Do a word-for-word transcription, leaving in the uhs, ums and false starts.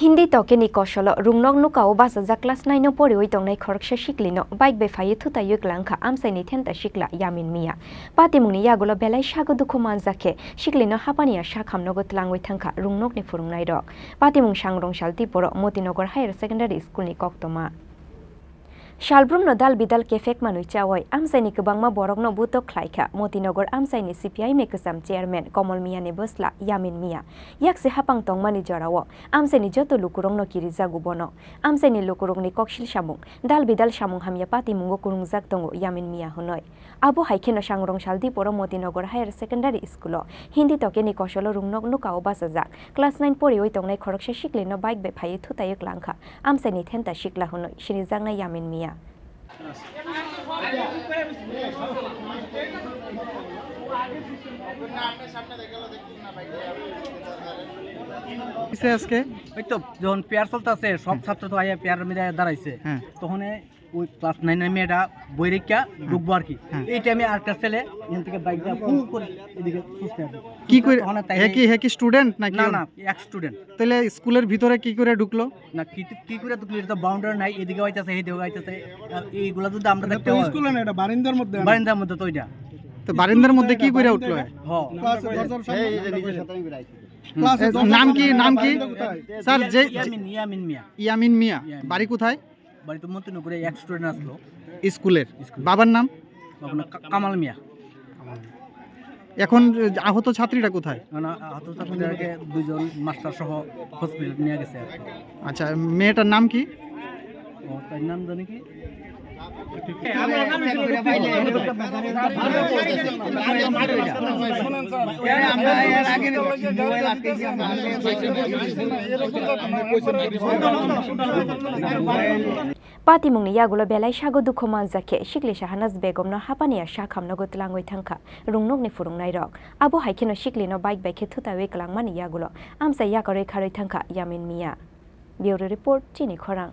Hindi tokeni kosolo rungnok nukao bachajak class nine no poriwi tongnai khoroksa siklino bike bai phaiwi thutaiwi kwlangkha amchaini thenta sikla Yamin Mia. Patimungni yagulo belai sago dukhu manjak khe siklino hapani ya sakhamnogo twlangwi thangkha rungnokni phwrwngnairok. Patimung Sangrong Sal Tiporo Motinagar Higher Secondary School ni koktwma. Salbrumno dal bidal kephek manwi chawi amchaini kwbangma borokno butok khlaikha Motinagar amchaini C P I M ni kwcham chairman Komol Mia ni bwsla Yamin Mia. Yaksi hapang tongmani jorao amchaini joto lukurokno kirijago bono. Amchaini lukurokni koksil samung, dal bidal samung hamya patimungo kwrwngjak tongo Yamin Mia hwnwi. Abo hai kheno Sangrong Sal Tiporo Motinagar Higher Secondary School o Hindi tokeni kosolo rungnok nukao bachajak class nine poriwi tongnai khoroksa siklino bike bai phaiwi thutaiwi kwlangkha amchaini thenta sikla hwnwi sinijaknai Yamin Mia. কিসে আজকে? ওই তো যখন পেয়ার চলতেছে, সব ছাত্র তো আইয়া পেয়ারের মধ্যে দাঁড়াইছে। হ্যাঁ। তখন ওই ক্লাস নাইনের মেয়েটা বই রেখা ঢুকবো আর কি। হ্যাঁ। এই টাইমে আরেকটা ছেলে এখান থেকে বাইক দিয়ে ফু করে এদিকে ছুটছে আর কি। কি করে? তখন তাই হে কি, হে কি স্টুডেন্ট নাকি না, ওর? না, এক স্টুডেন্ট। তাহলে স্কুলের ভিতরে কি করে ঢুকলো? না, কি, কি করে ঢুকলো? এটা তো বাউন্ডারি নাই, এদিকে হইতেছে, এদিকে হইতেছে। আর এইগুলা যদি আমরা এটা দেখতে তো হয়। স্কুলে না, এটা বারিন্দার মধ্যে। বারিন্দার মধ্যে তো এটা। তো বারিন্দার মধ্যে কি করে উঠলো? হ। ক্লাসে দরজার সামনে। এই যে নিচে সাতানি করে আইছে। ক্লাসে এ, দরজার নাম কি, সামনে নাম কি? বারিন্দা কোথায়? স্যার, যে, ইয়ামিন, ইয়ামিন মিয়া। ইয়ামিন মিয়া। ইয়ামিন। বাড়ি কোথায়? বাড়িতে মতিনগরে এক স্টুডেন্ট আসলো। স্কুলের? স্কুলের। বাবার নাম? বাবার নাম কা-, কামাল মিয়া। এখন আহত ছাত্রীরা কোথায়? না, না, আহত ছাত্রীদেরকে দুজন মাস্টার সহ হসপিটালে নিয়ে গেছে আর কি। আচ্ছা, মেয়েটার নাম কি? ও, তার নাম জানি কি? Patimungni yagulo belai sago dukhu manjak khe sikli Shahanaz Begumno hapani ya sakhamnogo twlangwi thangkha rungnokni phwrwngnairok. Abo hai kheno siklino bike bai khe thutaiwi kwlangmani yagulo amchai yakarwi kharwi thangkha Yamin Mia. Bureau Report, Chini Khorang.